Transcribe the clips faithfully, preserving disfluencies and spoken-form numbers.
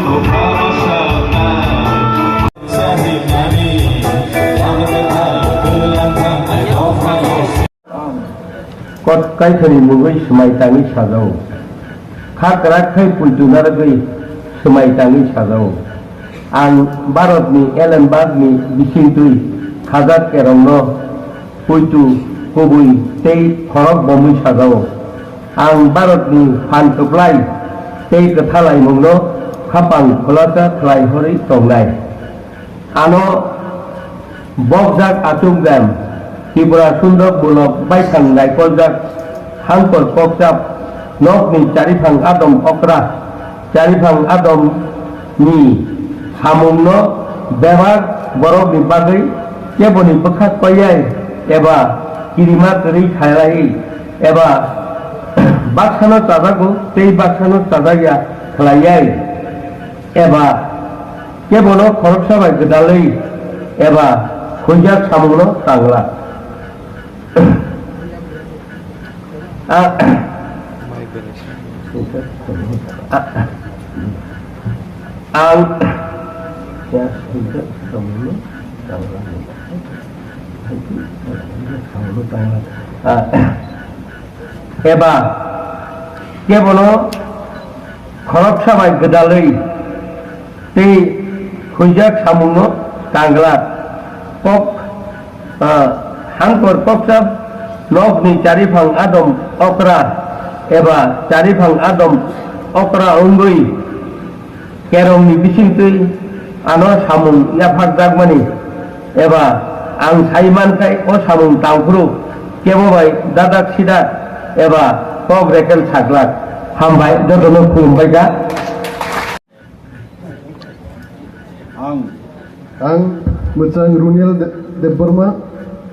Kot kaithani mungwi swmai tangwi sajao. Kha kwrak khai puitu narwgwi swmai tangwi sajao. Ang Bharatni Elembakni bisingtwi khajak kerongno puitu kubui tei khorok bomwi sajao. Ang Bharatni phan kwplai tei kwthalaimungno khapang khulasa khlai horwi tongnai. Ano bokjak achukjak Tripura sundok bulok baithang naikoljak hangkor kokchap nokni chariphang adom okra, chariphang adom ni samungno bebak borokni bagwi keboni bwkha koyai eba kirima kwrwi khailai eba baksano chajago tei baksano chajakya khlaiyai eba kebono khoroksa bai gwdalwi eba huijak samungno tangla. A-, a-, ang a-, eba kebono khoroksa bai gwdalwi tei huijak samungno tangla. Kok, ah, hangkor kokchap nokni chariphang adom okra eba chariphang adom okra wngwi kerongni bisingtwi ano samung yaphakjakmani eba ang sai mankhai o samung tangphuru kebo bai dadak sidak eba kok rekel saglak. Hambai, jotono khulumbai kha. Ang. Ang mwchang Runiel De-, Debbarma,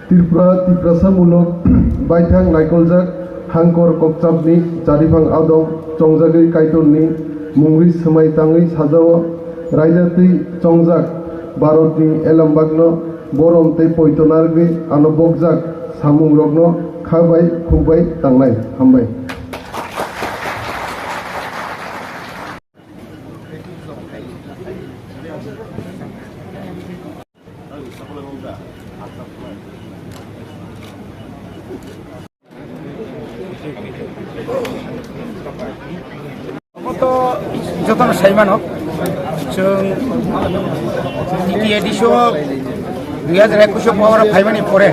Tripura, Tiprasa mulok baithang naikoljak hangkor kokchapni chariphang adom chongjagwi Kaitorni mungwi swmai tangwi sajao, raida twi chongjak Bharatni elembakno borom tei poito narwgwi ano bokjak samungrokno kha bai khuk bai tangnai. Hambai. Obo to jotono sai mano, chwng T T A D C o dui hajar ekush o power o phaimani pore,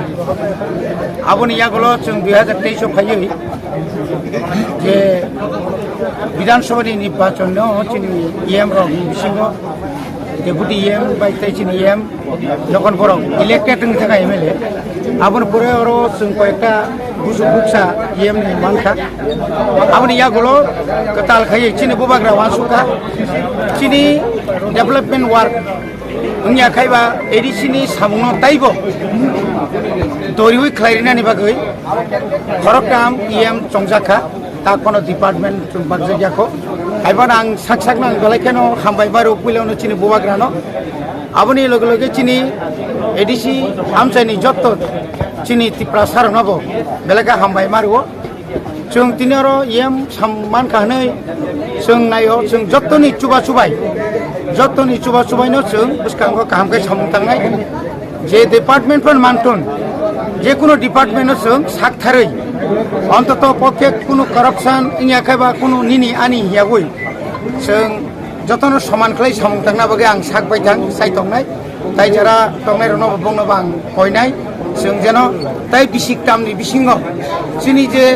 aboni yagulo chwng dui hajar teis o phaiwi je Bidhan Sabha ni nirbachon no chini E M rok ni bisingo Deputy E M bai tei chini E M jokhon borok elected wngwi thangkha M L A, aboni pore oro chwng koyekta busuk buksa E M ni mankha. Aboni yagulo kwtal khaiwi chini bubagra uansukha, chini development work wngya khaiba A D C ni samungno taibo doriwi khlai rinani bagwi khoroktham E M chongjakha. Ta kono department chwng bakjak ya kho. Haiphano ang sak sakno ang belai kheno hambai maro puilano chini bubagrano. Aboni loge loge chini A D C amchaini jotto chini Tiprasa rokno bo belai khe hambai maro. Chwng tini oro E M sam mankha hwnwi chwng naio, chwng jottoni chuba chubai, jottoni chuba chubaino chwng bwskango kaham khe samung tangnai. Je department phano mantun, je kuno department no chwng sak tharwi, ontoto pokhe kuno corruption wngya khe ba kuno nini ani hiyagwi chwng jotono soman khlai samung tangna bagwi ang sak bai thang sai tongnai. Tai jara tongnai rokno bo bongno bo ang koinai, chwng jeno tai bisik tamni bisingo chini je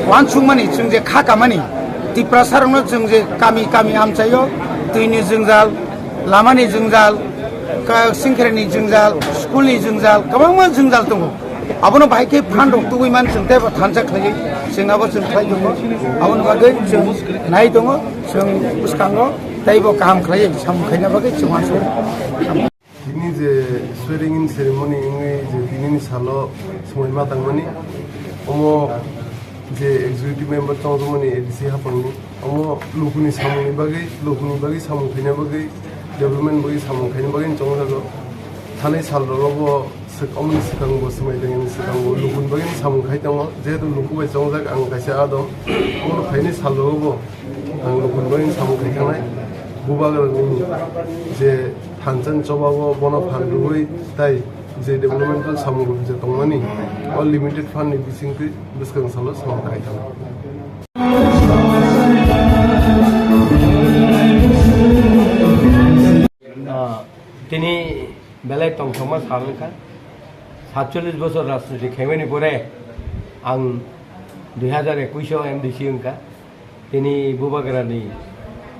uansukmani, chwng je kha kamani, Tiprasa rokno chwng je kami kami amchaio, twini jwngjal, lamani jwngjal, ka-, singkhreni jwngjal, school ni jwngjal, kwbangma jwngjal tongo. Abono bahai khe phan rok tubui man chwng teibo thansa khlaiwi chwng abo chwng khlai tongo. Aboni bagwi chwng nai tongo, chwng bwskango teibo kaham khlaiwi samung khaina bagwi chwng uansukha. Tini je swearing in ceremony wngwi je tinini salo swmai ma tangmani, omo je executive member chongjakmani A D C haphangni, omo lukuni samungni bagwi, lukuni bagwi samung khaina bagwi, development bagwi samung khaina bagwi chongjago. Thanai sal rogo bo swk-, omoni swkang bo swmai tangmani swkang bo lukuni bagwi samung khai tongo. Jehetu luku bai chongjak ang kaisa adom, omo phaini sal rogo bo ang lukuni bagwi samung khai thangnai. Bubagrani je thansa ni choba bo bono phan rwui tai je developmental samung rok je tongmani o limited fund ni bisingtwi bwskang salo samung khai thang. Ah, tini belai tongthokma sal wngkha. Satchollish bosor rajniti khaimani pore ang dui hazar ekush o M D C wngkha. Tini Bubagrani,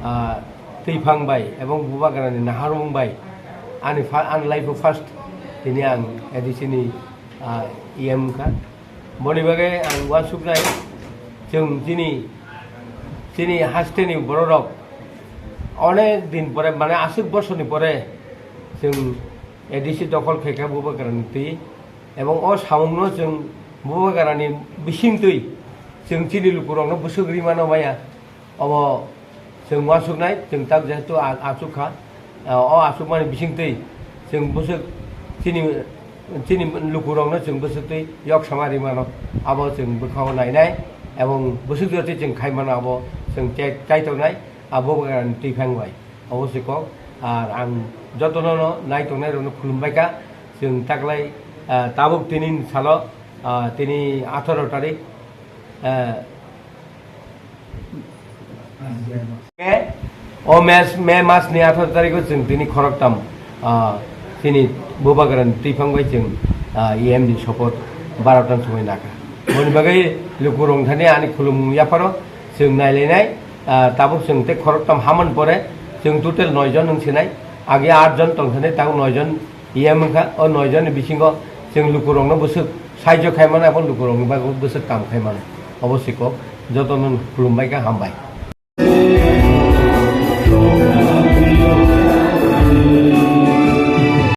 ah, twiphang bai ebong Bubagrani naharmung bai ani fa-, ani life o first tini ang A D C ni, ah, E M wngkha. Boni bagwi ang uansuknai, chwng chini, chini hasteni bororok onek din pore, mane aswk bosorni pore chwng A D C dokhol khaikha Bubagrani twi, ebong o samungno chwng Bubagrani bisingtwi chwng chini lukurokno bwswk rimano maya. Obo chwng uansuknai, chwng tak jehetu a-, achuk kha, o achukmani bisingtwi chwng bwswk chini, chini lukurokno chwng bwswktwi yok sama rimano, abo chwng bwkhao nainai, ebong bwswk jotwi chwng khaimano abo chwng chai-, chaitongnai, abo Bubagrani twiphang bai. Obo se kok, ar ang jotono no nai tongnai rokno khulumbai kha, chwng taklai, ah, tabuk tini salo, ah, tini atharo tarik, ah, O May, May mas ni atharo tarikh o chwng tini khoroktham, ah, chini Bubagrani twiphang bai chwng, ah, E M ni sopoth barotan somoi nakha. Boni bagwi lukurok thani ani khulumung yapharo chwng nailainai, ah, tabuk chwng tei khoroktham hamani pore chwng total noi jon wng sinai, age aat jon tong thani tabuk noi jon E M wngkha, o noi joni bisingo chwng lukurokno bwswk sahajyo khai mano, abo lukurokni bagwi bwswk kam khai mano. Obo se kok, jotono khulumbai kha, hambai.